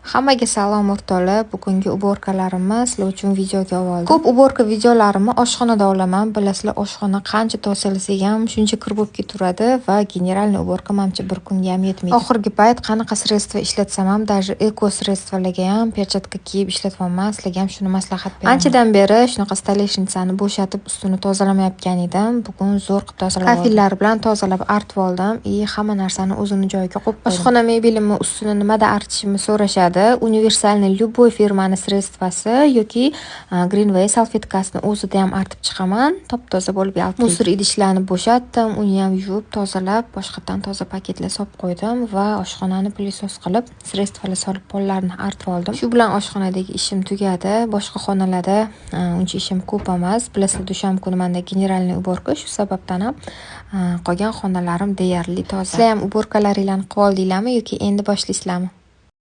Hammaga salom, o'rtoqlar. Bugungi уборка larimni sizlar uchun videoga oldim. Ko'p уборка videolarimni oshxonada olaman. Bilasizlar, oshxona qancha tozalasak ham shuncha kir bo'lib ketaveradi va генеральный уборка manimcha bir kunga ham yetmaydi. Oxirgi payt qanaqa средство ishlatsam ham, даже эко средство larga ham перчатка kiyib ishlatyapman. Sizlarga ham shuni maslahat beraman. Anchadan beri shunaqa столешница ni bo'shatib, ustini tozalamayotgan edim. Bugun zo'r qilib tozalab oldim. Kafellar bilan tozalab artib oldim и hamma narsani o'zini joyiga qo'yib qo'ydim. Oshxona mebelimni ustini nimada artishimni so'rashadi. Универсальный любой firmani средство si yoki Greenway salfetkasini o'zida ham artib chiqaman. Top-toza bo'lib yaltiraydi. Мусор idishlarni bo'shatdim, uni ham yuvib, tozalab, boshqatdan toza paketlar solib qo'ydim va oshxonani пылесос qilib, средство lar solib pollarni artib oldim. Shu bilan oshxonadagi ishim tugadi. Boshqa xonalarda uncha ishim ko'p emas. Bilasizlar, dushanba kuni menda генеральный уборка, shu sababdan ham qolgan xonalarim deyarli toza. Sizlar ham уборка laringlarni qilib oldinglarmi yoki endi boshlaysizlarmi?